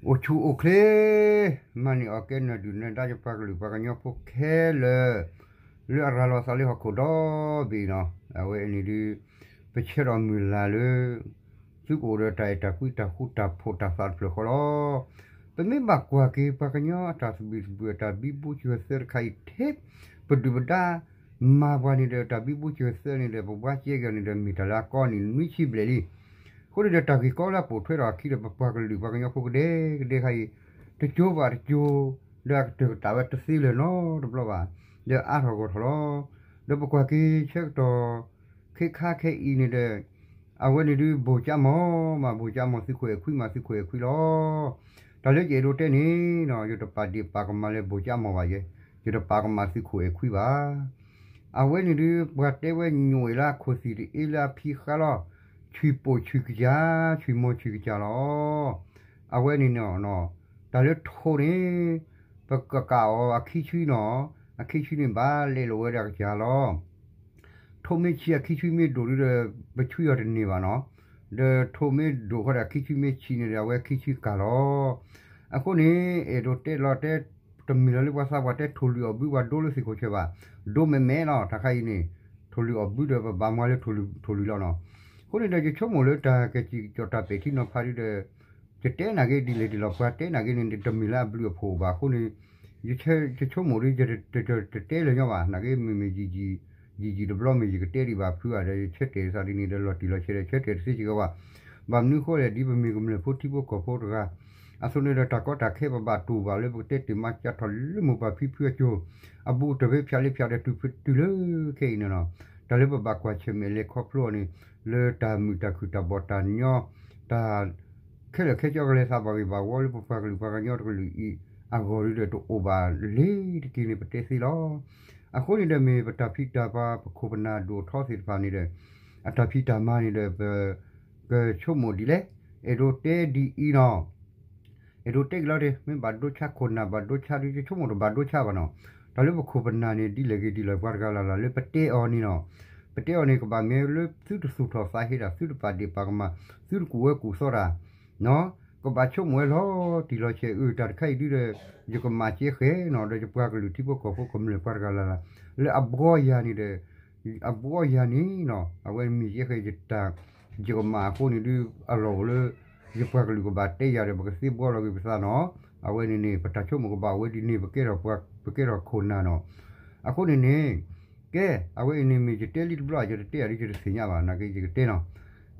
အိၣ်ဆူၣ်အိၣ်ချ့ မၤန့ၢ်အီၣ်ကဲနၢၤဒုၣ်နၢၤဒါယပှၤကလုာ်ပှၤကညီဖိခဲလၢာ် လၢအရၤလီၤသးလၢဟီၣ်ခိၣ်ဒီဘ့ၣ်နီၤ, အဝဲအံၤန့ၣ်ဒုး ပဆၢဒီးမုၢ်လၢ်လၢ သုကအိၣ်ဒီးတၢ်အဲၣ်တၢ်ကွံတၢ်ဃူတၢ်ဖိးတၢ်သးတဖျၢၣ်ဃီလီၤ. ပမ့ၢ်ဘၣ်ကွၢ်က့ၤပှၤကညီအတၢ်သဘံၣ်သဘုၣ်အတၢ်ဘံဘူစၢၤသၢတခါအံၤ ထဲပဒုၣ်ပဒါ မၤပှၤန့ၣ်ဒီး တၢ်ဘံဘူစၢၤသၢန့ၣ်ဒီး ပဘှါကဲက့ၤအီၤန့ၣ်ဒီး မ့ၢ်တၢ်လၢအကီန့ၣ် နွံဆံဘျဲၣ်လံ. အဃိန့ၣ်ဒီး တၢ်ဂ့ၢ်ကီလၢအပိာ်ထွဲထီၣ်အခံဒီး ပပှၤကလုာ်ပှၤကညီဖိကဒဲကဒဲခါအံၤ တစိၤဘၣ်တစိၤ ဒီးအကတၢၢ်ကတၢၢ်ဝဲတသ့လၢၤနီတဘျီဘၣ်, ဒီးအါထီၣ်ဂီၢ်ထီၣ်လီၤ. ဒီးပကွၢ်က့ၤဆၢကတီၢ် ခဲခါခဲအံၤန့ၣ်ဒီး အဝဲန့ၣ်ဒုး ဘိၣ်ကၠၣ်မီၢ်မး ဘိၣ်ကၠၣ်မီၢ်သုးခိၣ်အဲၣ်ခွံမး သုးခိၣ်အဲၣ်ခွံလီၤ. တၢ်လၢယအဲၣ်ဒိးတဲန့ၣ်နီၤ ယတပာ်ဒ့ၣ်ပာ်ကမၣ်လၢဘိၣ်ကၠၣ်မီၢ်ဘၣ်ယဲ, ယတပာ်ကမၣ်သုးခိၣ်အဲၣ်ခွံဘၣ်. အဝဲန့ၣ်ဒုး ပှၤတဲဝဲညိၣ်အ့ၣ်လၢအခိၣ်သံၣ်တအ့လၢအဖံဃါလီၤ, ဆံၣ်ပိာ်ဆံၣ်ကစၢ် ဆံၣ်မီၢ်ဆံၣ်ကစၢ်လီၤ. အဝဲန့ၣ်နီၤ တၢ်လၢထိးန့ၣ် ပကကးအီၤအခံဆံနီၤ, အခံဆံန့ၣ်ဘၣ်လဲၤလိာ်ဝဲဒၣ်ကစၢ်လီၤ. ထိးမ့ၢ်ဆံးအခံဆံမ့ၢ်ဒိၣ်ဒုးဒီး ပဆှံအီၤတန့ၢ်ဘၣ်နီၤ, ဒီးထိးမ့ၢ်ဒိၣ်ဃီဒီး အခံဆံမ့ၢ်ဆံးန့ၣ်ဒီး အဝဲခံဆံကၤလီၤ. အဃိန့ၣ် အဲၣ်ဒိးတဲလီၤတဲ တမ့ၢ်လီၤလၢပှၤသးပှၢ်တဲထိၣ်လွံၢ်အီၣ်ဘု ပှၤဒိလၢသ့ၣ်ခိၣ်ဆၢဘၣ်, ဒိမဲာ်မဲာ်လီၤ တၢ်ခါအံၤန့ၣ် ထိၣ်လွံၢ်အီၣ်ဘုဒီး ပဘၣ်မၤလၢထိၣ်လွံၢ်လီၤနီၤ. အဃိန့ၣ်ဒီး ယဆိကမိၣ်လၢတၢ်ကစံၣ်ကစီၣ်တၢ်ပဲာ်ထံနီၤဖးဒုးဒီး ယတဲနာ်က့ဒ်လဲၣ်ဒ်လဲၣ် ပှၤတဲနာ်က့န့ၣ် တမ့ၢ်လၢအဘျုးအဖှိၣ်ဘၣ်အဃိန့ၣ် ယဆိကမိၣ်ဒ် တတဲလၢၤညီဘၣ် နာ်က့မ့မ့ၢ်ယံာ်ယံာ်တဘျီမ့ၢ်ယကတဲဒံးဘၣ်ဖုဂၤဒီး ယဆၢတဲာ်သးဒ်န့ၣ်ဒီး လီၤတံၢ်လီၤဆဲးဒီး ဆၢတဲာ်တသ့စ့ၢ်ကီးဘၣ်. ဘၣ်မနုၤဃိလဲၣ် ဒ်ပမ့ၢ်ကမျၢၢ်ဖိထံဖိကီၢ်ဖိတဂၤ အသိးန့ၣ်ဒီး တၢ်ကီတၢ်ခဲပဘၣ်တူၢ်ဘၣ်လၢပကတဲတ့ၢ်မၤကၠၢ်ထီၣ်လၢမိၢ်ပၢ်ဖံဖုအစိၤ အဘူးကတၢၢ်ဖဲဖၠးလၢဖၠးဒီးတုၤလၢခဲအံၤန့ၣ်လီၤ. တၢ်လၢပဘၣ်ကွၢ်ဆၢၣ်မဲာ်လဲၤခီဖျိအီၤန့ၣ် လၢတၢ်မုာ်တၢ်ခုၣ်တၢ်ဘီၣ်တၢ်ညီ တၢ် ခဲလၢာ်ခဲဆ့ကလဲၤသးဘၣ်ဂ့ၤဘၣ်ဝီလၢပပှၤကလုာ်ပှၤကညီတကလုာ်အံၤ အဂီၢ်ဒုးဒီးတအိၣ်ဘၣ်လ့ၤတက့ၢ်န့ၣ် ပတဲသ့လီၤ. အဃိန့ၣ်ဒီးမ့ၢ်ပတၢ်ဖံးတၢ်ပှၤပခိၣ်ပနၢ်ဒိၣ်ထီသ့ၣ်တဖၣ်န့ၣ်ဒီး အတၢ်ဖံးတၢ်မၤန့ၣ်ဒီး ပကဆိကမိၣ်ဒ်လဲၣ်, အဲၣ်ဒိးတဲဒ်အံၤနီၤ အဲၣ်ဒိးတဲက့ၤလီၤတ့ၢ် မ့ၢ်ဘၣ်ဒိဆါခိၣ်နၢ်ဘၣ်ဒိဆါဒုး ယဆိကမိၣ်တဘၣ်ဒိဆါဘၣ်နီၤ. တၢ်လၢပခိၣ်ပနၢ်န့ၣ် ဒ်လဲၣ်ဂ့ၤဒ်လဲၣ် ပှၤတဂၤလၢ်လၢ်လၢပတဲအီၤန့ၣ်နီၤ, ပတဲအီၤန့ၣ် ကဘၣ်မ့ၢ်လၢသုတသူၣ်ထီၣ်သးဟ့တၢ် သုတပာ်ဒ့ၣ်ပာ်ကမၣ် သုတကူၣ်ဝဲကူၣ်သီတၢ် ကဘၣ်ဆိကမိၣ်ဝဲလီၤတံၢ်လီၤဆဲး အၢ တၢ်တခါအံၤဒုးဒီး ယကမၤကဲဃဲနီၤ ဒီးယပှၤကလုာ်ထံဖိကီၢ်ဖိကမျၢၢ်ပှၤတဂၤလၢ်လၢ် လၢအဘှီယၤန့ၣ်ဒီး အဘှီယၤန့ၣ်နီၤ အဝဲမ့ၢ်ကဲဃဲယတၢ် ယကမၣ်အဃိန့ၣ်ဒုး အလီၢ်အိၣ်လၢ ယပှၤကလုာ်ကဘၣ်တဲယၤဒီး ပကသ့ဘှီလီၤက့ၤပသးနီၤ. အဝဲန့ၣ်န့ၣ် ပတၢ်ဆိကမိၣ်ကဘၣ်ဝဲဒ်န့ၣ် ပကဲထီၣ်ပှၤ ပကဲထီၣ်ခိၣ်နၢ်နီၤ. အဃိန့ၣ်န့ၣ် ကဲ အဝဲအံၤန့ၣ်မ့ၢ်ယတဲလံတဘျီ ယတတဲယၤဒ်ယတသ့ၣ်ညါဘၣ် နာ်က့ယကတဲနီၤ.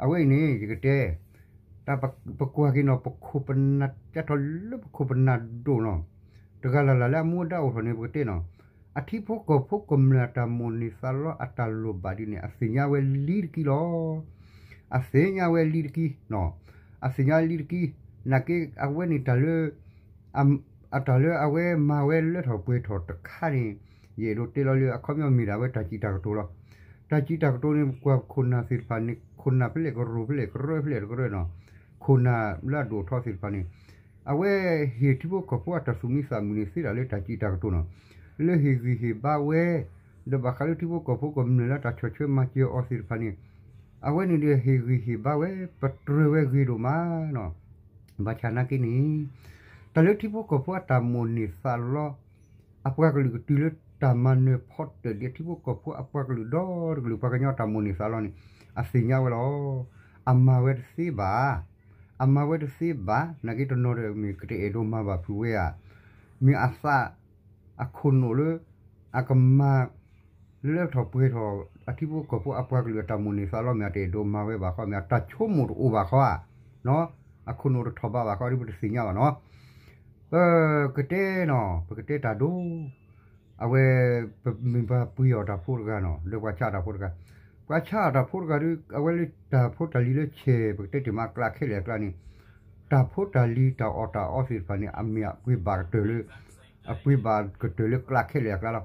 အဝဲအံၤန့ၣ် ယကတဲ တၢ်ပကွၢ်က့ၤနီၤ ပခိၣ်ပနၢ် ကၢ်ထီၣ်လၢပခိၣ်ပနၢ်ဒိၣ်နီၤ တဂၤလၢ်လၢ်လၢအမူအဒါအိၣ်ထီၣ်န့ၣ် ပကတဲနီၤ အထံဖိကီၢ်ဖိကမျၢၢ်အတၢ်မိၣ်န့ၢ်သးလီအတၢ်လိၣ်ဘၣ်ဒ်န့ၣ် အသ့ၣ်ညါဝဲလံတက့ၢ်လီၤ. အသ့ၣ်ညါဝဲလံတက့ၢ်နီၤ အသ့ၣ်ညါလံတက့ၢ် နာ်က့အဝဲန့ၣ်တၢ်လၢ အတၢ်လၢအဝဲမၤဝဲလၢထီၣ်ပှဲၤထီၣ်တခါန့ၣ် ယအဲၣ်ဒိးတဲလီၤလၢအခီပညီမ့ၢ်ဒၣ်ဝဲတၢ်စံးတၢ်ကတိၤလီၤ. တၢ်စံးတၢ်ကတိၤန့ၣ် ပကွၢ်ခိၣ်နၢ်သ့ၣ်တဖၣ်န့ၣ် ခိၣ်နၢ်ဖဲလဲၣ်ကရိၢ်ဖဲလဲၣ်ကရၢဖဲလဲၣ်တကရၢနီၤ ခိၣ်နၢ်လၢအဒိၣ်ထီသ့ၣ်တဖၣ်န့ၣ် အဝဲဟ့ၣ်ထံဖိကီၢ်ဖိအတၢ်သူၣ်မံသးမုာ်န့ၣ် သ့ဒၣ်လၢတၢ်စံးတၢ်ကတိၤနီၤ လၢဟ့ၣ်ဂံၢ်ဟ့ၣ်ဘါဝဲ ဒီးဘၣ်ဃးလၢထံဖိကီၢ်ဖိကမျၢၢ်လၢတၢ်ဆီၣ်ထွဲမၤစၢၤအီၤသ့ၣ်တဖၣ်န့ၣ် အဝဲန့ၣ်ဒီးဟ့ၣ်ဂံၢ်ဟ့ၣ်ဘါဝဲ ပတြၢၤဝဲဂ့ၤဒိၣ်မးနီၤ ဘၣ်ဆၣ်နာ်က့န့ၣ် တၢ်လၢထံဖိကီၢ်ဖိအတၢ်မိၣ်န့ၢ်သးလီ အပှၤကလုာ်ကတုၤလၢတၢ်မၤနၢၤဖီတၢၣ်ဒ်အထံဖိကီၢ်ဖိအပှၤကလုာ်ဒီတကလုာ်ပှၤကညီတၢ်မိၣ်န့ၢ်သးလီန့ၣ် အသ့ၣ်ညါဝဲလီၤ. အမၤဝဲတသ့ဘၣ် အမၤဝဲတသ့ဘၣ် နာ်က့တနီၤဒီးမ့ၢ်ကတအဲၣ်ဒိးမၤဘၣ်ဖုးဝဲဧါ မ့ၢ်အသး အခိၣ်နူာ်လၢ အကမၤ လၢထီၣ်ပှဲၤထီၣ် အထံဖိကီၢ်ဖိအပှၤကလုာ်အတၢ်မိၣ်န့ၢ်သးလီမ့ၢ်အတအဲၣ်ဒိးမၤဝဲဘၣ်ဃီ မ့ၢ်အတၢ်ဆိကမိၣ်တအိၣ်ဘၣ်ဃီဧါ အခိၣ်နူာ်တထီၣ်ဘးဘၣ်ဃီဒီးပတသ့ၣ်ညါဘၣ်နီၤ ပကတဲနီၤ ပကတဲတၢ်ဒိ အဝဲ ပမ့ၢ်ပှၤပှ့ၤအီၣ်တၢ်ဖိတဂၤနီၤ လၢပှၤဆါအီၣ်တၢ်ဖိတဂၤ ပှၤဆါအီၣ်တၢ်ဖိတဂၤဒီး အဝဲလၢတၢ်ဖိတၢ်လံၤလၢဆဲး ပကတဲတ့ၢ်မးအကျးခဲလၢာ်အကျါန့ၣ် တၢ်ဖိတၢ်လံၤတၢ်အီၣ်တၢ်အီသ့ၣ်တဖၣ်န့ၣ် အမ့ၢ်အပှ့ၤဘၣ်ကတၢၢ်လၢ အပှ့ၤဘၣ်ကတၢၢ်လၢကျးခဲလၢာ်အကျါလီၤ.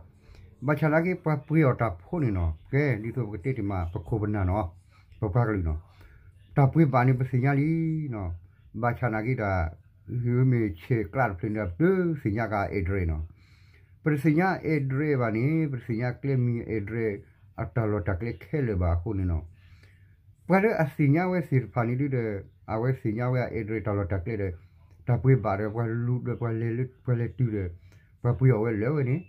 ဘၣ်ဆၣ်နာ်က့ပှၤပှ့ၤအီၣ်တၢ်ဖိန့ၣ်နီၤ ကဲ ဒ်သိးပကတဲတ့ၢ်မး ပခိၣ်ပနၢ်နီၤ ပပှၤကလုာ်နီၤ တၢ်ပှ့ၤဘၣ်န့ၣ် ပသ့ၣ်ညါလံနီၤ ဘၣ်ဆၣ်နာ်က့တၢ် မ့ၢ်ဆဲးကျးတဖျၢၣ်န့ၣ် ပတသ့ၣ်ညါက address နီၤ ပတသ့ၣ်ညါ address ဘၣ်န့ၣ် ပတသ့ၣ်ညါကျဲမံၤ address အတၢ်လီၢ်တၢ်ကျဲခဲလၢာ်ဘၣ်အဃိန့ၣ်နီၤ ပှၤလၢအသ့ၣ်ညါဝဲသ့ၣ်တဖၣ်န့ၣ်ဒုဒီး အဝဲသ့ၣ်ညါဝဲအ address တၢ်လီၢ်တၢ်ကျဲဒီး တၢ်ပှ့ၤဘၣ်ဒီး ပှၤလူၤဒီး ပှၤလဲၤလၢ ပှၤလဲၤတုၤဒီး ပှၤပှ့ၤအီၣ်ဝဲလၢာ်ဝဲန့ၣ်,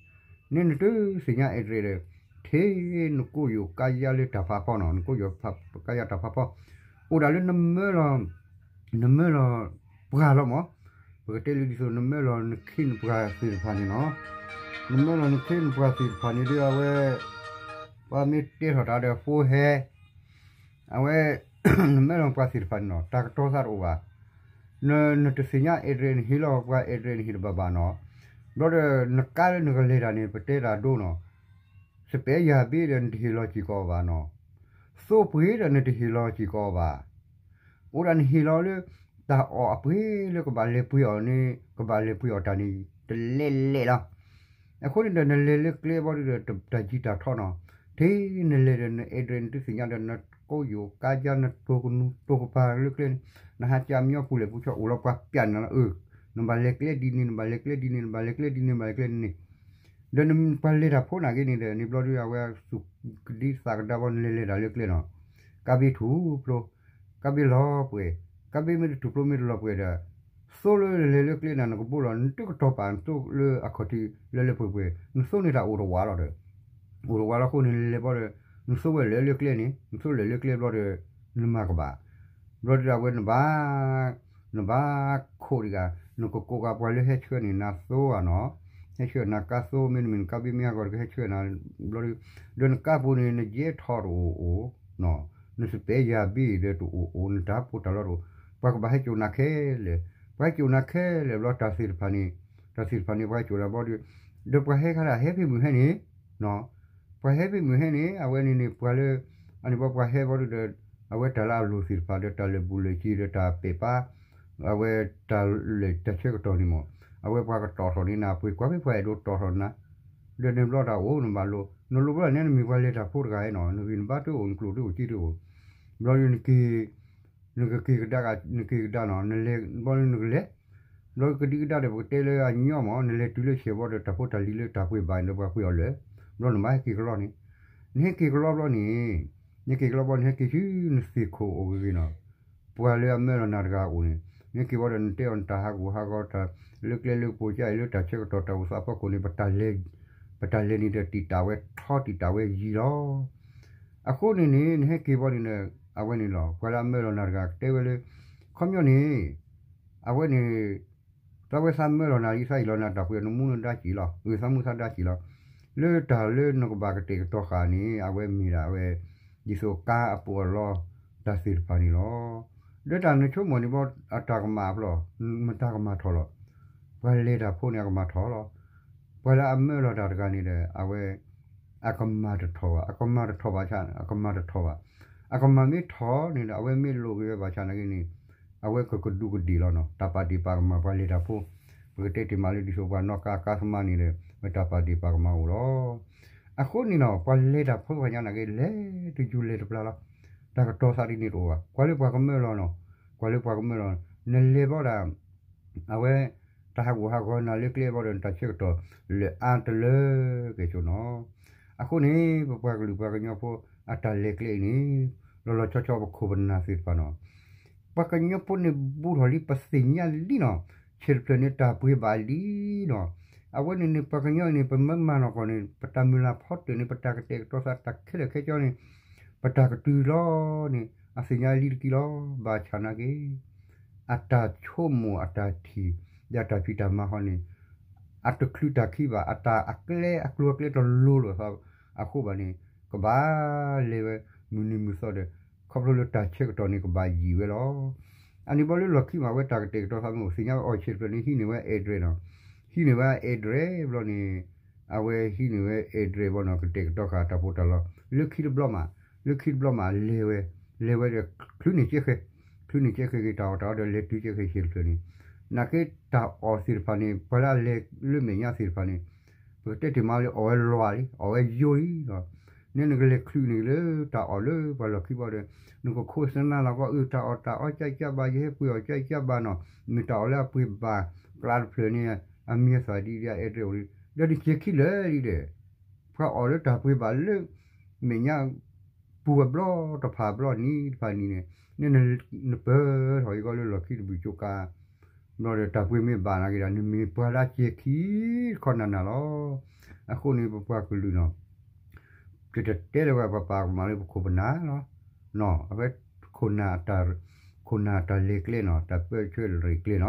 န့ၣ်နတသ့ၣ်ညါ address ဒီး ထဲနကိးယိၤကါယါလၢတၢ်ဖးဖီနီၤ, နကိးယိၤကါယါတၢ်ဖးဖီ, အိၣ်ဒၣ်လၢနမၢလီၤ နမၢလီၤပှၤလီၤမး, ပကတဲလၢဒ်သိး နမၢလီၤနခ့နပှၤသ့ၣ်တဖၣ်န့ၣ်နီၤ, နမၢလီၤနခ့နပှၤသ့ၣ်တဖၣ်န့ၣ်ဒီး အဝဲ ပှၤမ့ၢ်တဲထီၣ်တၢ်ဒီး ဖိဟဲ အဝဲ နမၢလီၤပှၤသ့ၣ်တဖၣ်န့ၣ်နီၤ တၢ်ကတီၤသးတအိၣ်ဘၣ်, နတသ့ၣ်ညါ address နဟ့ၣ်လီၤပှၤ address နဟ့ၣ်တဘၣ်ဘၣ်နီၤ, ဘျီဒီး နကါလၢနကလဲၤတၢ်န့ၣ် ပတဲတၢ်ဒိနီၤ, စပဲးယၤဘ့ဒီး နတဟ့ၣ်လီၤစ့ၢ်ကီးဘၣ်နီၤ, သိပှ့ၤဒီး နတဟ့ၣ်လီၤစ့ၢ်ကီးဘၣ်, အိၣ်ဒၣ်နဟ့ၣ်လီၤလၢ တၢ်အီၣ်အပှ့ၤလၢကဘၣ်လဲၤပှ့ၤအီၤန့ၣ် ကဘၣ်လဲၤပှ့ၤအီၤတၢ်န့ၣ် တလဲၤလဲၤလီၤ. အဃိန့ၣ်ဒီး နလဲၤလၢကျဲဘီဒီး တၢ်ယံၤတၢ်ထီနီၤ, ထဲနလဲၤဒီး န address နတသ့ၣ်ညါဒီး နကိးယိၤကါယါ နတိၢ်ကနူၤတိၢ်ကပၤလၢကျဲန့ၣ်, နဟးကၠၢမညီပူၤလဲၣ်ပူၤဆီ အိၣ်လီၤပှၤပျၢ်နၤလီၤ, အၢ နဘၣ်လဲၤကျဲဒ်န့ၣ် နဘၣ်လဲၤကျဲဒ်န့ၣ် နဘၣ်လဲၤကျဲဒ်န့ၣ် နဘၣ်လဲၤကျဲဒ်န့ၣ် နဘၣ်လဲၤကျဲဒ်န့ၣ်, ဒီးနပှၤလဲၤတၢ်ဖိနာ်က့န့ၣ်ဒီး န့ၣ်ဘျီဒီး အဝဲသူၣ်ကဒံသးကဒါဘီ နလဲၤလဲၤတၢ်လၢကျဲနီၤ, ကါဘ့ထူၣ်ဖျိ ကါဘ့လီၤပှဲၤ, ကါဘ့မ့ၢ်တထူၣ်ဖျိမ့ၢ်တလီၤပှဲၤဒီး သိလၢနလဲၤလၢကျဲန့ၣ် နကဘိလီၤ နတကတီၤပာ်နသိလၢအခီၣ်ထံးလၢလၢပှဲၤပှဲၤ နသိန့ၢ်တၢ်အိၣ်တဝးလီၤဒီး အိၣ်တဝးလီၤအဃိန့ၣ် နလဲၤဘီဒီး နသိဝဲလၢာ်လၢကျဲန့ၣ် နသိလၢာ်လၢကျဲဘျီဒီး နမၤကဘၣ်, ဘျီဒီးအဝဲနဘၣ် နဘၣ်ခိးတဂၤ နကကိးဂၤပှၤလၢဟဲဆှၢန့ၢ်နၤသိဧါနီၤ, ဟဲဆှၢနၤကါသိ မ့တမ့ၢ်နကါဘ့မ့ၢ်ဟးဂီၤတကဟဲဆှၢနၤ ဘျီဒီး ဒီးနကါပူၤန့ၣ် နယဲၢ်ထီၣ်တအိၣ်အိၣ် နစပဲးယၤဘ့ၣ်ဒီးတအိၣ်အိၣ် နတၢ်ဖိတၢ်လီၢ်တအိၣ်, ပှၤကဘၣ်ဟဲစိာ်နၤခဲလၢာ်, ပှၤဟဲစိာ်နၤခဲလၢာ်ဘျီတၢ်သ့ၣ်တဖၣ်န့ၣ်, တၢ်သ့ၣ်တဖၣ်န့ၣ် ပှၤဟဲစိာ်နၤဘျီဒီး, ဒီးပှၤဟဲခါဒၣ်ဟဲဖဲမုၢ်ဟဲန့ၣ် ပှၤဟဲဖဲမုၢ်ဟဲန့ၣ် အဝဲန့ၣ်န့ၣ် ပှၤလၢ အန့ၣ်ဘီပှၤဟဲဘီဒီး အဝဲတၢ်လၢအလိၤသ့ၣ်တဖၣ်ဒီးတၢ်လၢာ်ဘူၣ်လၢာ်စ့ဒီးတၢ်ပဲာ်ပာ် အဝဲတၢ်လၢာ်တၢ်ဆၢကတီၢ်န့ၣ်မး, အဝဲပှၤကတီၢ်ထီၣ်န့ၣ်နၤပှ့ၤကွၢ်ဖဲပှၤအဲၣ်ဒိးတီၢ်ထီၣ်နၤ, ဒီးန့ၣ်ဘျီတၢ်အိၣ်နဘၣ်လိ နလိဘျီန့ၣ်နမ့ၢ်ပှၤလဲၤတၢ်ဖိတဂၤနီၤ နဂံၢ်နဘါတအိၣ် နကျိၣ်တအိၣ်စ့တအိၣ်, ဘျီဒီး နကက့ၤကဒါ နက့ၤကဒါနီၤ နလဲၤဘျီနကလဲၤ, ဘျီကဒံကဒါဒီးပကတဲလၢအညီမး နလဲၤတုၤလၢဆဲးဘီဒီး တၢ်ဖိတၢ်လံၤလၢတၢ်ပှ့ၤဘၣ်န့ၣ်ဒီးပှၤပှ့ၤအီၤလၢာ်, ဘျီနဘၣ်ဟဲက့ၤကလီန့ၣ်, နဟဲက့ၤကလီဘျီန့ၣ် ဟဲက့ၤဆူနသ့ၣ်ခိၣ်အိၣ်ဂ့ၤဂ့ၤနီၤ, ပှၤလၢအမၢလီၤနၤတဂၤအအိၣ်န့ၣ် နဟဲက့ၤဘီဒီး နတဲအီၤနတၢ်ဟးဂူာ်ဟးဂီၤတၢ် လၢကျဲလၢပှဲၤကၢအံၤလၢတၢ်ဆၢကတီၢ်တၢ်အိၣ်သးဖီခိၣ်န့ၣ် ပတၢ်လဲၤန့ၣ်ဒီးတံာ်တာ်ဝဲထီတံာ်တာ်ဝဲယံၤလီၤ. အဃိန့ၣ်န့ၣ် နဟဲက့ၤဘီန့ၣ်ဒီး အဝဲန့ၣ်လီၤ ပှၤလၢအမၢလီၤနၤတဂၤကတဲဝဲလၢ ခီပညီန့ၣ် အဝဲန့ၣ် သးဝဲသးမၢလီၤနၤလံ သးဟ့ၣ်လီၤနၤတၢ်ပှ့ၤ နမူနဒါစ့ၢ်လီၤ ဂ့ၤသးမူသးဒါစ့ၢ်လီၤ. လၢတၢ်လၢနကဘၣ်ကတဲာ်ကတီၤဃာ်န့ၣ် အဝဲမ့ၢ်ဒၣ်အဝဲ ဒ်သိးကါအပူၤအလီၢ်တၢ်သ့ၣ်တဖၣ်န့ၣ်လီၤ. ဒီးတၢ်နဆိကမိၣ်န့ၣ်ဘီ အတၢ်ကမၣ်အဖျီၣ် မတၤကမၤထီၣ်လီၤ. ပှၤလဲၤတၢ်ဖိန့ၣ် အကမၤထီၣ်လီၤ. ပှၤလၢအမၢလီၤတၢ်တဂၤန့ၣ်ဒီး အဝဲ အကမၤတထီၣ်ဘၣ် အကမၤတထီၣ်ဘၣ်ဆၣ် အကမၤတထီၣ်ဘၣ်. အကမၤမ့ၢ်ထီၣ်န့ၣ်ဒီး အဝဲမ့ၢ်လိာ်က့ၤဝဲဘၣ်ဆၣ်နာ်က့န့ၣ် အဝဲကကဒူးကဒ့ၣ်လီၤနီၤ. တၢ်ပာ်ဒ့ၣ်ပာ်ကမၣ်ပှၤလဲၤတၢ်ဖိ ပကတဲတ့ၢ်မးလၢဒ်သိးပှၤနီၣ်ကါကါသမါန့ၣ်ဒီး မ့ၢ်တၢ်ပာ်ဒ့ၣ်ပာ်ကမၣ်အိၣ်လီၤ. အဃိန့ၣ်နီၤ ပှၤလဲၤတၢ်ဖိတဖၣ်ညါနာ်က့ လဲၤတယူၤလဲၤတပျၢ်လီၤ. တၢ်ကတီၤသးဒ်န့ၣ်တအိၣ်ဘၣ်. ကွၢ်လၢပှၤကမၢလီၤနီၤ ကွၢ်လၢပှၤကမၢလီၤ နလဲၤဘီဒၣ် အဝဲ တၢ်ဟးဂူာ်ဟးဂီၤနၤလၢကျဲဘီဒီး နတၢ်ဆၢကတီၢ်လၢအါတလၢကဲၣ်ဆိနီၤ. အဃိန့ၣ် ပပှၤကလုာ်ပှၤကညီဖိ အတၢ်လဲၤကျဲအံၤန့ၣ် လီၤလီၤဆီဆီပခိၣ်ပနၢ်သ့ၣ်တဖၣ်နီၤ ပှၤကညီဖိန့ၣ်ဘူးထီၣ်လံ ပသ့ၣ်ညါလံနီၤ. ဆဲးတဖျၢၣ်န့ၣ်တၢ်ပှ့ၤဘၣ်လံနီၤ. အဝဲန့ၣ်န့ၣ် ပှၤကညီအံၤန့ၣ် ပမၢမၤနီၢ်ကီၢ်န့ၣ် ပတၢ်မုၢ်လၢ်ဖီတၢၢ်န့ၣ် ပတၢ်ကတဲာ်ကတီၤသးတၢ်ခဲလၢာ်ခဲဆ့န့ၣ် ပတၢ်ကတုၤလီၤန့ၣ် အသ့ၣ်ညါလံတက့ၢ်လီၤ. ဘၣ်ဆၣ်နာ်က့ အတၢ်ဆိကမိၣ်အတၢ်ထံၣ် ဒီးအတၢ်ဖံးတၢ်မၤဃီန့ၣ် အတချုးတၢ်ခံဘၣ် အတၢ်အကျဲအကျိၤအကျဲတလိၤလိာ်သးအဃိဘၣ်န့ၣ် ကဘၣ်လဲၤဝဲမုၢ်နံၤမုၢ်သီဒီး ခီဖျိလၢတၢ်ဆၢကတီၢ်န့ၣ်ကဘၣ်ယံာ်ဝဲလီၤ. အန့ၣ်ဘီလၢလီၢ်ခံမး အဝဲတၢ်ကတဲာ်ကတီၤသးမ့ၢ်အိၣ်သ့ၣ်ညါဝဲအီၤဆဲးတဖျၢၣ်န့ၣ် ဟံးန့ၢ်ဝဲ address နီၤ. ဟံးန့ၢ်ဝဲ address ဘျီန့ၣ် အဝဲဟံးန့ၢ်ဝဲ address ဘီနီၤ ကတဲာ်ကတီၤဃာ်တၢ်ဖိတၢ်လီၢ် လၢခံတဘျီမး လၢခံတဘျီမး လဲၤဝဲ လဲၤဝဲဒီးချုးန့ၢ်ကဲဃဲ ချုးန့ၢ်ကဲဃဲက့ၤတၢ်အီၣ်တၢ်အီဒီးလဲၤတုၤကဲဃဲဆဲးတဖျၢၣ်န့ၣ် နာ်က့တၢ်အီၣ်သ့ၣ်တဖၣ်န့ၣ် ပှၤလၢအလဲၤလၢမဲာ်ညါသ့ၣ်တဖၣ်န့ၣ် ပကတဲတ့ၢ်မးလၢအီၣ်ဝဲလီၤလံ အီၣ်ဝဲယိလံလီၤ. န့ၣ်နကလဲၤချုးန့ၢ်လၢတၢ်အီၣ်လၢပှၤလီၢ်ခံဘီဒီး နကခိးသနၢလီၤကီး အၢ တၢ်အီၣ်တၢ်အီကၠၢ်ကၠၢ်ဘၣ် ယဟဲပှ့ၤအီၣ်ကၠၢ်ကၠၢ်ဘၣ်နီၤ မ့ၢ်တၢ်အီၣ်လၢအပှ့ၤဘၣ်ကျါတဖျၢၣ်န့ၣ် အမံၤအသၣ်ဒ်ဒ်အ address အိၣ်လံ ဒီးနကဲခံလၢာ်လံဒီး ပှၤအီၣ်လၢတၢ်ပှ့ၤဘၣ်လၢ မဲာ်ညါ ပူၤအဘျီတဖၣ်ဘျီနံၤတဖၣ်နံၤန့ၣ် န့ၣ်နပၢၢ်ထီၣ်အံၤကီးလၢလီၢ်ခံတဘုၣ်ကၠိကါ ဘျီဒီးတၢ်ပှ့ၤမ့ၢ်ဘၣ်နာ်က့ဒီး နမ့ၢ်ပှၤလၢအစဲၤခံတခီနၤနၤလီၤ. အဃိန့ၣ် ပပှၤကလုာ်နီၤ ယတတဲလၢၤဝဲ ပပာ်ကမၣ်လၢပခိၣ်ပနၢ်လီၤ. အဝဲ ခိၣ်နၢ်တၢ် ခိၣ်နၢ်တၢ်လဲၤကျဲနီၤ တၢ်ပၢဆှၢလဲၤကျဲနီၤ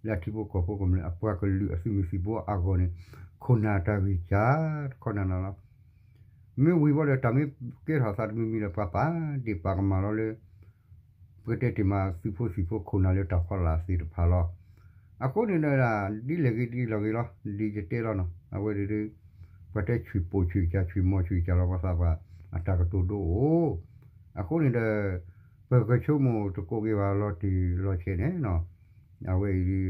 လၢအထံဖိကီၢ်ဖိကမျၢၢ်အပှၤကလုာ်အသုးမုၢ်သံၣ်ဘိအဂီၢ်န့ၣ် ခိၣ်နၢ်တၢ်ဂံၢ်စၢ်တခီနၤနၤလီၤ. မ့ၢ်ဝံၤဘၣ်ဒီး တၢ်မ့ၢ်ကဲထီၣ်သးတမံၤမံၤဒီး ပှၤပာ်ဒ့ၣ်ပာ်ကမၣ်လီၤလၢ ပကတဲတ့ၢ်မး သုးဖိသံၣ်ဖိခိၣ်နၢ်လၢတၢ်ဖီလာ်သ့ၣ်တဖၣ်လီၤ. အဃိန့ၣ်ဒီး ဒ်လဲၣ်ဂ့ၤဒ်လဲၣ်ဂ့ၤလီၤ ဒ်ယတဲလီၤနီၤ အဝဲဒၣ် ပှၤတဲဆံၣ်ပိာ်ဆံၣ်ကစၢ် ဆံၣ်မီၤဆံၣ်ကစၢ်လီၤ ပှၤသးပှၢ်အတၢ်ကတိၤဒိအိၣ်. အဃိန့ၣ်ဒီး ပကဆိကမိၣ်တကိးက့ၤဘၣ်လီၤတံၢ်လီၤဆဲးန့ၣ်နီၤ အဝဲအံၤ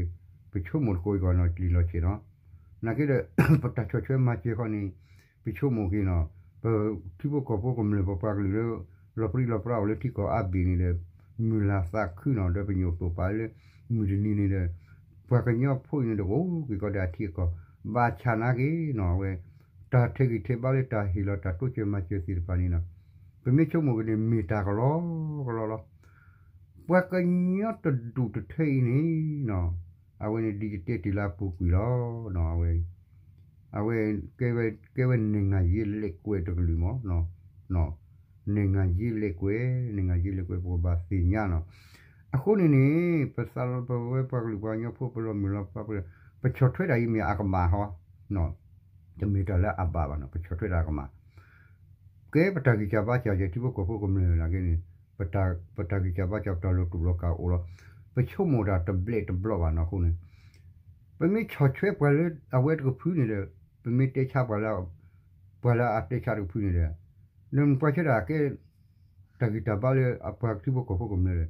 ပဆိကမိၣ်တကိးက့ၤနီၤ တံၢ်လီၤဆဲးနီၤ နာ်က့ဒီး ပတၢ်ဆီၣ်ထွဲမၤစၢၤဃီန့ၣ် ပဆိကမိၣ်က့ၤနီၤ ပထံဖိကီၢ်ဖိကမျၢၢ်ပပှၤကလုာ်လၢ လီၤပြံလီၤပြါအိၣ်လၢထံကီၢ်အါဘ့ၣ်န့ၣ်ဒီး မုၢ်လၢ်သးခုနီၤ ဒီးပညိၣ်တိာ်ပာ်လၢ မုၢ်တနံၤန့ၣ်ဒီး ပှၤကညီဖိအံၤန့ၣ်ဒီး ကအိၣ်က့ၤကီးဒီးအထံအကီၢ် ဘၣ်ဆၣ်နာ်က့နီၤ အဝဲ တၢ်ထဲးဂံၢ်ထဲးဘါလၢတၢ်ဟ့ၣ်လီၤတၢ်တိစၢၤမၤစၢၤသ့ၣ်တဖၣ်န့ၣ်နီၤ ပမ့ၢ်ဆိကမိၣ်က့ၤန့ၣ် မ့ၢ်တၢ်ကလီကလီလီၤ. ပှၤကညီတဒူၣ်တထၢအံၤန့ၣ်နီၤ အဝဲန့ၣ်ဒ်ယတဲတ့ၢ်လၢအပူၤကွံာ်လီၤ. အဝဲ အဝဲ ကဲဝဲ ကဲဝဲ နိုင်ငံရေးလယ်ကွက် တကလုာ်မး နိုင်ငံရေးလယ်ကွက် နိုင်ငံရေးလယ်ကွက် ပကဘၣ်သ့ၣ်ညါနီၤ. အဃိန့ၣ်န့ၣ် ပသးလီပဝဲပှၤကလုာ်ပှၤကညီဖိ ပလီၤမုၢ်လီၤဖး ပဆီၣ်ထွဲတၢ်အံၤမ့ၢ်အကမၣ်ဟီ တမ့ၢ်တၢ်လၢအဘၣ်ဘၣ်နီၤ ပဆီၣ်ထွဲတၢ်အကမၣ် ကဲပတၢ်ဂံၢ်စၢ်ဘါစၢ် ယထံဖိကီၢ်ဖိကမျၢၢ်နာ်က့န့ၣ် ပတၢ်ဂံၢ်စၢ်ဘါစၢ် ပတၢ်လိၣ်တူၢ်လိာ်ကၣ်အိၣ်လီၤ. ပဆိကမိၣ်တၢ်တဘျဲးတဘျီဘၣ်နီၤ အဃိန့ၣ် ပမ့ၢ်ဆီၣ်ထွဲပှၤလၢအဝဲတကဖုန့ၣ်ဒီး ပမ့ၢ်တဲဆါပှၤလၢ ပှၤလၢအတဲဆါတကဖုန့ၣ်ဒီး နပှၤဆၢတၢ်ကဲ တၢ်ဂံၢ်တၢ်ဘါလၢအပှၤထံဖိကီၢ်ဖိကမျၢၢ်ဒီး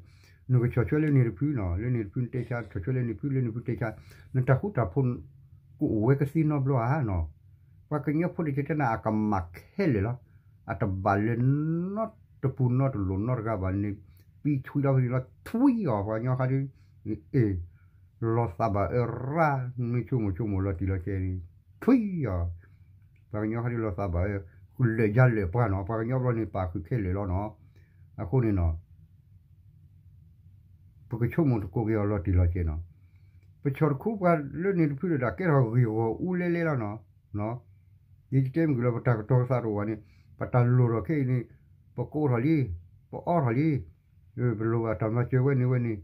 နကဆီၣ်ထွဲလၢန့ၣ်တဖုနီၤ လၢန့ၣ်တဖုနတဲဆါ ဆီၣ်ထွဲလၢန့ၣ်တဖု လၢန့ၣ်တဖုတဲဆါ နတၢ်ဃူတၢ်ဖိး ကအိၣ်ဝဲကသ့နီတဘျီဧါနီၤ. ပှၤကညီဖိတကတဲနၤအကမၣ်ခဲလၢာ်လီၤ. အတဘၣ်လဲၤနီတပူၤနီတလိၤနီတဂၤဘၣ်န့ၣ် ပံးထွံလီၤဖဲန့ၣ်လီၤ ထွံအီၤ ပှၤကညီဃါဒု အ့ၣ် လီၤသးဘၣ်အၢရၣ် မ့ၢ်ဆိကမိၣ်ဆိကမိၣ်လီၤတံၢ်လီၤဆဲးန့ၣ် ထွံအီၤ ပှၤကညီဃါဒုလီၤသးဘၣ်အၢ လၢာ်ယါလၢာ်ပှၤနီၤ ပှၤကညီဘျီန့ၣ် ပာ်ဃုာ်ခဲလၢာ်လီၤနီၤ. အဃိန့ၣ်နီၤ ပကဆိကမိၣ်တကိးက့ၤအီၤလီၤတံၢ်လီၤဆဲးနီၤ. ပဆီၣ်တခူပှၤလၢန့ၣ်တဖုဒီး တၢ်ကဲထီၣ်ဂ့ၢ်ဂီၢ်အူလဲလဲလီၤနီၤ. ယတဲမ့ၢ်က့ၤလီၤ ပတၢ်ကတီၤကသးတအိၣ်ဘၣ်န့ၣ် ပတၢ်လိၣ်ထီၣ်ခဲအံၤန့ၣ် ပကအိးထီၣ်လံ, ပအီထီၣ်လံ, ပလိၣ်ဘၣ်တၢ်မၤစၢၤဝဲန့ၣ်ဝဲန့ၣ်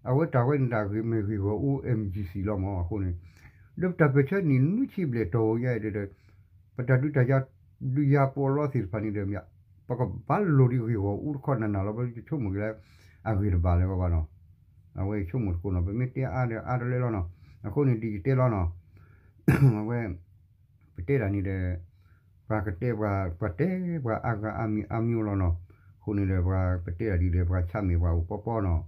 အဝဲတၢ်ဝဲန့ၣ်တၢ်ဂ့ၢ်မ့ၢ်ဂ့ၢ်ဂီၢ်အူ M G C လီၤမး အဃိန့ၣ် ဒီးပတၢ်ပၢၢ်ဆၢနံၣ်နွံဆံဘျဲၣ်တီၢ်ဝဲညါအံၤဒီး ပတၢ်ဒုးတၢ်ယၤ ဒုးယၤပီးလီသ့ၣ်တဖၣ်န့ၣ်ဒီး ပကဘၣ်လိၣ်ဒံးဂ့ၢ်ဂီၢ်အူတခီနၤနၤလီၤ ပဆိကမိၣ်က့ၤလၢ အဂ့ၢ်တဘၣ်လၢၤဘၣ်နီၤ. အဝဲဆိကမိၣ်တကိးနီၤ ပမ့ၢ်တဲအါဒီးအါတလဲလီၤနီၤ. အဃိန့ၣ်ဒ်ယတဲလီၤနီၤ အဝဲ ပတဲတၢ်န့ၣ်ဒီး ပှၤကတဲပှၤ ပှၤတဲပှၤအါဂၤအါမံၤအါမံၤလီၤနီၤ. အဃိန့ၣ်ဒီး ပှၤပတဲတၢ်ဒ်ဒီး ပှၤဆါမဲာ်ပှၤအိၣ်ပီပီနီၤ.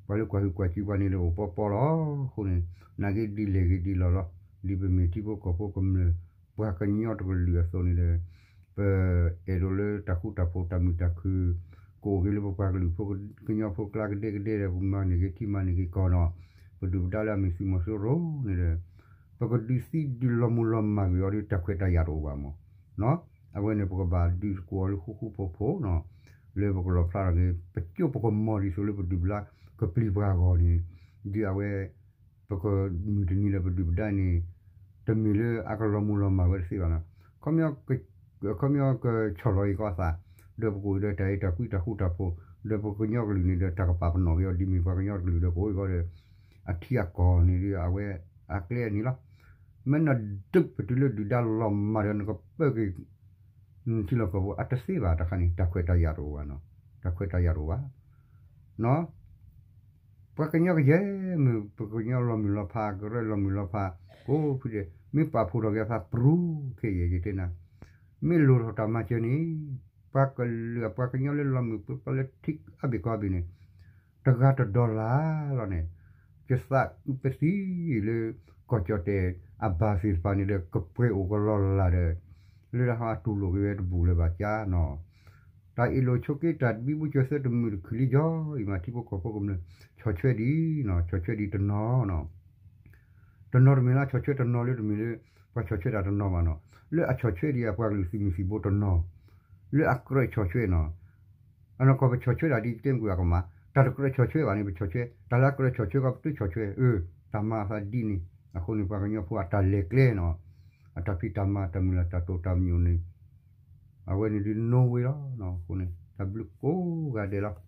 ပှၤလၢကွၢ်ဟုၣ်ကွၢ်စူၤပှၤန့ၣ်ဒီးအိၣ်ပီပီလီၤ. အဃိန့ၣ် နာ်က့ဒ်လဲၣ်ဂ့ၤဒ်လဲၣ်လီၤ ဒ်ပမ့ၢ်ထံဖိကီၢ်ဖိကမျၢၢ် ပှၤကညီတကလုာ်အသိးန့ၣ်ဒီး ပအဲၣ်ဒိးလၢတၢ်ဃူတၢ်ဖိးတၢ်မုာ်တၢ်ခုၣ် ကအိၣ်က့ၤလၢပပှၤကလုာ်ဖိကညီဖိကျါကဒဲကဒဲဒီး ပမၤန့ၢ်က့ၤထံမၤန့ၢ်က့ၤကီၢ်နီၤ. ပဒုၣ်ပဒါလၢအမ့ၢ်သုးမီၤစိရိၤန့ၣ်ဒီး ပကဒုးသံဒုးလီၤမုၢ်လီၤမၢ်ကွံာ်အီၤဒီး တၢ်ခွဲးတၢ်ယာ်တအိၣ်ဘၣ်မး. အဝဲန့ၣ် ပကဘၣ်ဒုးသကိးအီၤလၢဃူဃူဖိးဖိးနီၤ လၢပကလီၣ်ဖျါထီၣ်က့ၤ ပကၠိပကမီၤဒ်သိးလၢပဒုၣ်ပဒါကပျံၤပှၤအဂီၢ်န့ၣ် ဒ်အဝဲ ပကမုၢ်တနံၤလၢပဒုၣ်ပဒါန့ၣ် တမ့ၢ်လၢအကလီၤမုၢ်လီၤမၢ်ဝဲတသ့ဘၣ်နီၤ. ခီပညီ ခီပညီကဆီၣ်လီၤက့ၤကီးအသး ဒီးပကအိၣ်ဒီးတၢ်အဲၣ်တၢ်ကွံတၢ်ဃူတၢ်ဖိး ဒီးပကညီကလုာ်န့ၣ်ဒီး တၢ်ကပာ်ပနီၣ်က့ၤအီၤ ဒ်မ့ၢ်ပှၤကညီတကလုာ်ဒီး ကအိၣ်က့ၤကီးဒီး အထံအကီၢ်န့ၣ်ဒီး အဝဲအကျဲအနံၤလီၤ. မ့ၢ်နဒုးပတုၤလၢဒုၣ်ဒါလီၤမၢ်ဒီး နကပၢက့ၤ ထံလီၢ်ကီၢ်ပူၤ အတသ့ဘၣ်တခါန့ၣ် တၢ်ခွဲးတၢ်ယာ်တအိၣ်ဘၣ်နီၤ. တၢ်ခွဲးတၢ်ယာ်တအိၣ်ဘၣ် ပှၤကညီကယဲၢ်မ့ၢ် ပကညီလီၤမုၢ်လီၤဖး ကရၢလီၤမုၢ်လီၤဖး ကိးဖုဒဲး မ့ၢ်ပာ်ဖှိၣ်ထီၣ်က့ၤအသး ပရူၤ ခဲအံၤ ယတဲနၤ မ့ၢ်လိၣ်ထီၣ်တၢ်မၤစၢၤန့ၣ် ပှၤကလုာ်အပှၤကညီလၢလီၤမုၢ်ပှၤလၢထံအါဘ့ၣ်ကီၢ်အါဘ့ၣ်န့ၣ် တဂၤတဒီလၣ်လီၤန့ၣ် ယသးအုးပသံလၢ ကီၢ်ကၠီၣ်တဲၣ်အဘၣ်သ့ၣ်တဖၣ်န့ၣ်ဒီး ကပှဲၤအိၣ်ကလီလၢ်ဒီး လၢတၢ်ဟီအတူၢ်လိာ်က့ၤဝဲတဘူၣ်လၢၤဘၣ်ကၠါနီၤ. တၢ်အ့ၣ်လိာ်ဆိးက့တၢ်တဘံဘူကၠီၤသၢတမုာ်တခုၣ်လံယီၤ အံၤမးထံဖိကီၢ်ဖိကမျၢၢ် ဆီၣ်ထွဲဒံးနီၤ ဆီၣ်ထွဲဒံးတနီၤနီၤ တနီၤတမ့ၢ်လၢဆီၣ်ထွဲတနီၤလၢတမ့ၢ်လၢ ပှၤဆီၣ်ထွဲတၢ်တနီၤဘၣ်နီၤ လၢအဆီၣ်ထွဲဒံးအပှၤကလုာ်သုးမုၢ်သံၣ်ဘိတနီၤ လၢအကြၢးဆီၣ်ထွဲနီၤ အနီၢ်ကီၢ်ပဆီၣ်ထွဲတၢ်ဒ်တဲမ့ၢ်ကွံာ်အကမၣ် တၢ်တကြၢးဆီၣ်ထွဲဘၣ်န့ၣ် ပဆီၣ်ထွဲ တၢ်လၢအကြၢးဆီၣ်ထွဲကီး ပတဆီၣ်ထွဲ အၢ တၢ်မၤအသးဒ်န့ၣ် အဃိန့ၣ် ပှၤကညီဖိအတၢ်လဲၤကျဲနီၤ, အတၢ်ဖံးတၢ်မၤ တၢ်မုၢ်လၢ်တၢ်တိာ်တၢ်ပညိၣ်န့ၣ် အဝဲန့ၣ်ဒုး no way လီၤ. အဃိန့ၣ် တၢ်ဘျုးကိးဂၤဒဲးလီၤ.